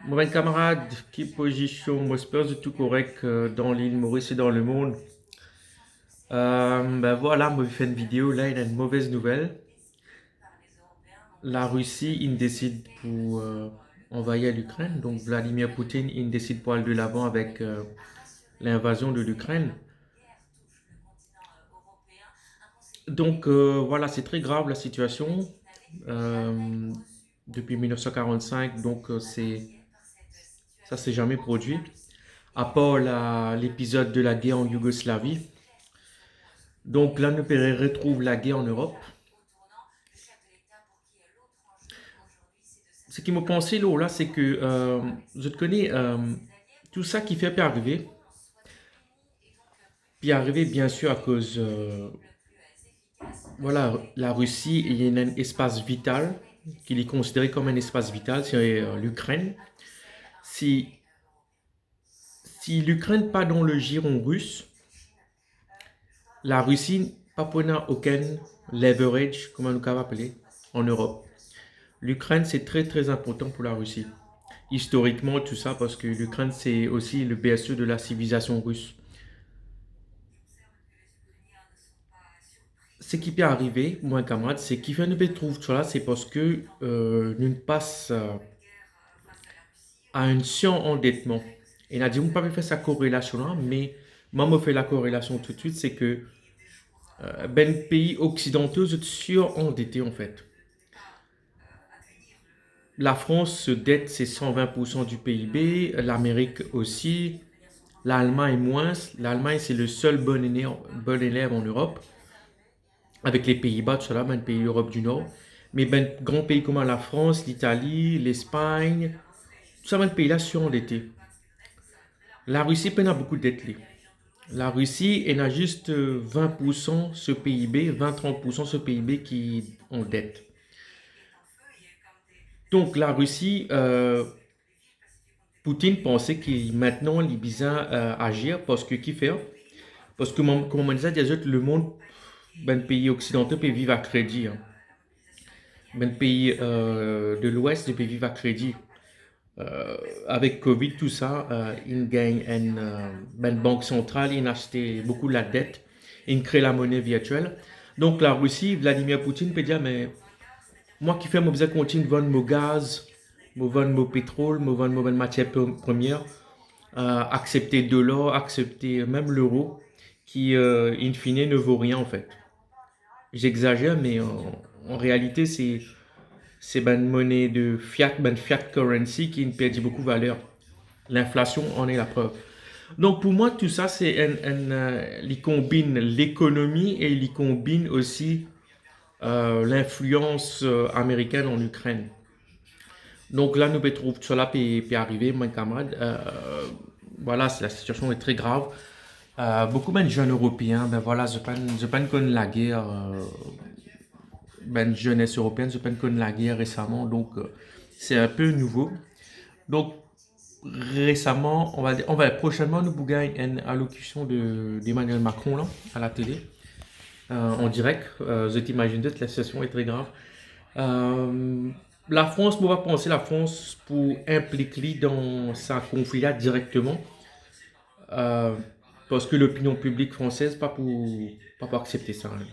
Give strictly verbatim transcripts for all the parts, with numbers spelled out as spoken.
Mo bann kamarad, ki pozision? Mo esper zot tou korek, euh, dan lil Moris e dan lemond. Euh, ben vwala, mo fer enn video la, ena enn movez nouvel. Larisi inn desid pou, euh, anvayir Likrenn. Donk Vladimir Poutine inn desid pou al delavan avek, euh, linvazion de Likrenn. Donk, euh, vwala, se tre grav la sitiasion. Euh, depi mil nef san karant-sink, donk, euh, se, sa se zame prodwi, apar la, lepizod de lager an Yougoslavi. Donk la, nou pe retrouv lager an Erop. Seki mo panse lor la, se ke, euh, zot kone, euh, tou sa ki fer pe arive, pe arive, bien sir, akoz, euh, vwala, Larisi, li ena enn espas vital, ki li konsidere kom enn espas vital, se, euh, Likrenn. Si, si Likrenn pa dan le jiron ris, Larisi pa pou ena okenn leverage, kouma nou kav apele, an Erop. Likrenn, se tre, tre inportan pou Larisi. Istorikman, tou sa, parski Likrenn, se osi le berceau de la sivilizasion ris. Seki pe arive, mo bann kamarad, seki fer nou pe trouv sa la, se parski, euh, nou pas, euh, a enn sirandetman. Ena dimoun pa pe fer sa korelasion la, me mwa, mo fer lakorelasion toutswit, se ke, euh, bann pei oksidanto, zot sirandete, anfet. Lafrans, so det, se san vin pour san du P I B, Lamerik osi, Lalmagn mwins. Lalmagn, se le sel bon elev, bon elev an Erop, avek le Pei-Ba, tou sa la, bann pei Erop di Nor. Me bann gran pei kouma Lafrans, Litali, Lespagn, tou sa bann pei la sirandete. Larisi pena boukou det, li. Larisi ena zis, euh, vin pour san so P I B, vin, trant pour san so P I B ki an det. Donk, Larisi, euh, Poutine panse ki aster li bizin, euh, azir, parski ki fer? Parski, kouma, kouma mo dir zot, lemond, bann pei oksidanto pe viv a kredi, hein. Bann pei, euh, de Lwes, zot pe viv a kredi. Euh, avek Covid, tou sa, euh, inn gagn enn, euh, bann bank santral, inn aste boukou ladet, inn kre lamone virtiel. Donk, Larisi, Vladimir Poutine pe dir, me mwa ki fer mo bizin kontign vann mo gaz, mo vann mo petrol, mo vann mo bann matier pre-, premier, euh, aksepte dolar, aksepte mem lero, ki, euh, in fine, ne vo rien, anfet. J'exagère, me an, an realite, se, se bann mone de fiat, bann fiat currency ki inn perdi boukou valer. Linflasion en est la preuve. Donk, pou mwa, tou sa, se enn, enn, euh, li konbinn lekonomi e li konbinn osi, euh, linflians, euh, amerikenn an Ikrenn. Donk la, nou pe trouv tou sa la pe, pe arive, mo bann kamarad. Euh, vwala, se, lasitiasion est très grave. Euh, boukou bann zenn Eropeen, ben vwala, zot pa'nn, zot pa'nn konn lager, euh, bann zenes Eropein, zot pa'nn konn lager resaman, donk, euh, se enn pe nouvo. Donk, resaman, on va dir, on va, prosenman, nou pou gagn enn alokision de, d'Emmanuel Macron, la, a la tele, euh, an direk. Euh, zot imazinn zot, lasitiasion est très grave. Euh, Lafrans, mo pa panse Lafrans pou inplik li dan sa konfli la direkteman, euh, parski lopinion piblik fransez pa pou, pa pou aksepte sa, hein.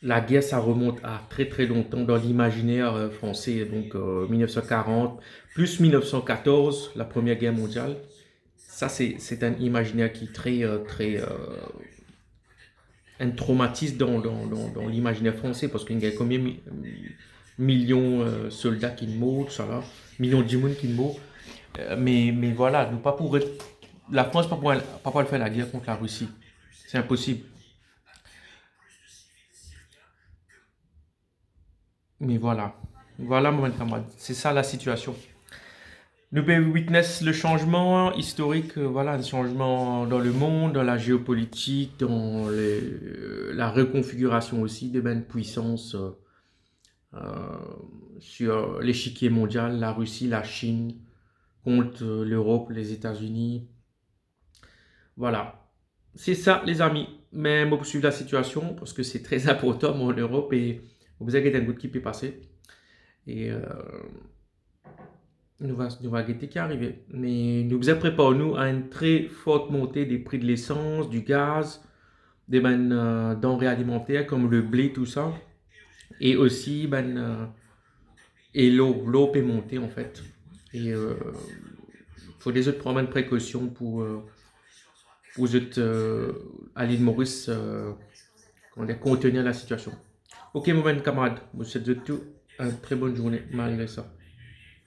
Lager, sa remont a tre, tre lontan dan limaziner, euh, franse, donk, euh, mil nef san karant, plis mil nef san katorz, la Première Guerre mondiale. Sa, se, se enn imaziner ki tre, euh, tre, euh, enn tromatis dan, dan, dan, dan limaziner franse, parski inn gagn konbien mi-, milion, euh, solda ki'nn mor, tou sa la, milion dimoun ki'nn mor. Euh, me, me vwala, nou pa pou ret-, Lafrans pa pou al, pa pou al fer lager kont Larisi. Se inposib. Me vwala. Vwala, mo bann kamarad. Se sa lasitiasion. Nou pe witness le sanzman istorik, euh, vwala, enn sanzman dan lemond, dan lazeopolitik, dan le, la rekonfigirasion osi de bann pwisans, euh, euh, sir lesikie mondial, Larisi, Lasinn kont, euh, Lerop, Lezetazini. Vwala. Se sa, lezami. Me mo pou swiv lasitiasion, parski se tre inportan, mwa, an Lerop, e mo bizin get enn bout ki pe pase. E, euh, nou va, nou va gete ki arive. Me nou bizin prepar nou a enn tre fort monte de pri de lesans, di gaz, de bann, euh, danre alimanter kom le ble, tousala. E osi bann, euh, e lor, lor pe monte, anfet. E, euh, fode zot pran bann prekosion pou, euh, pou zot, euh, a Lil Moris, euh, koman dir, kontenir lasitiasion. Ok, mo bann kamarad, mo swet zot tou enn tre bonn zourne, malgre sa.